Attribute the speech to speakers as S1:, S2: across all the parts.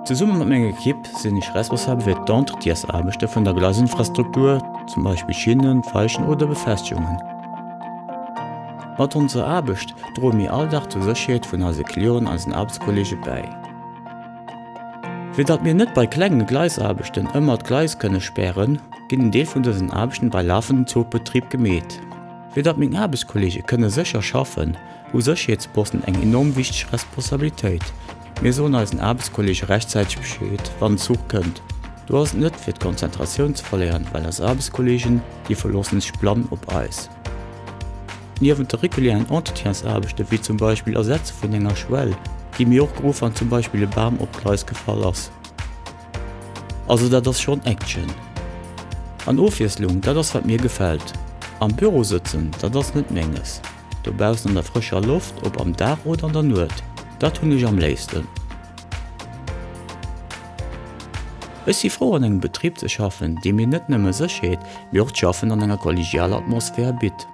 S1: Zesumme mat menger Ekipp sinn ech responsabel fir d'Entretiensaarbechte vun der Gleisinfrastruktur, zum Beispill Schinnen, Weichen oder Befestegungen. Mat onser Aarbecht droe mir all Dag zur Sécherheet vun eise Clienten an eisen Aarbechtskolleege bäi. Fir datt mir net bei klengen Gleisaarbechten ëmmer d'Gleis kënne spären, ginn en Deel vun dësen Aarbechten bei lafendem Zuchbetrib gemeet. Fir datt meng Aarbechtskolleege kënne sécher schaffen, hu Sécherheetsposten eng enorm wichteg Responsabilitéit. Mir soen eisen Aarbechtskolleege rechtzäiteg Bescheed, wann den Zuch kënnt. Do ass et net fir d'Konzentratioun ze verléieren, well eis Aarbechtskolleegen, déi verloossen sech blann op eis. Niewent de regulären Entretiensaarbechten, wéi zum Beispill Ersetze vun enger Schwell, gi mir och geruff, wann zum Beispill e Bam op d'Gleis gefall ass. Also dat ass schonn Action. An Ofwiesslung, dat ass wat mir gefält. Am Büro sëtzen, dat ass net menges. Dobaussen an der frëscher Loft, ob am Dag oder an der Nuet, dat hunn ech am léifsten. Ech si frou an engem Betrib ze schaffen, dee mir net nëmme Sécherheet, mee och d'Schaffen an enger kollegialer Atmosphär bitt.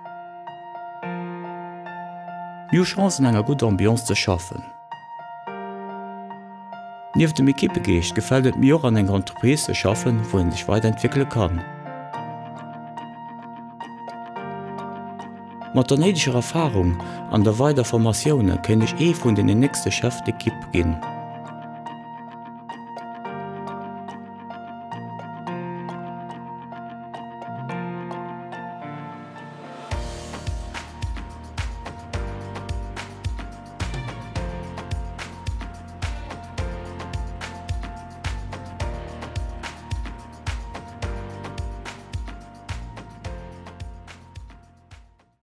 S1: Mir hu Chance an enger gudder Ambiance ze schaffen. Nieft dem Equippegeescht gefält et mir och an enger Entreprise ze schaffen, wou een sech weiderentwéckele kann. Mat der néideger Erfarung an der weider Formatioune kéint ech ee vun den nächste Chef d'équipe ginn.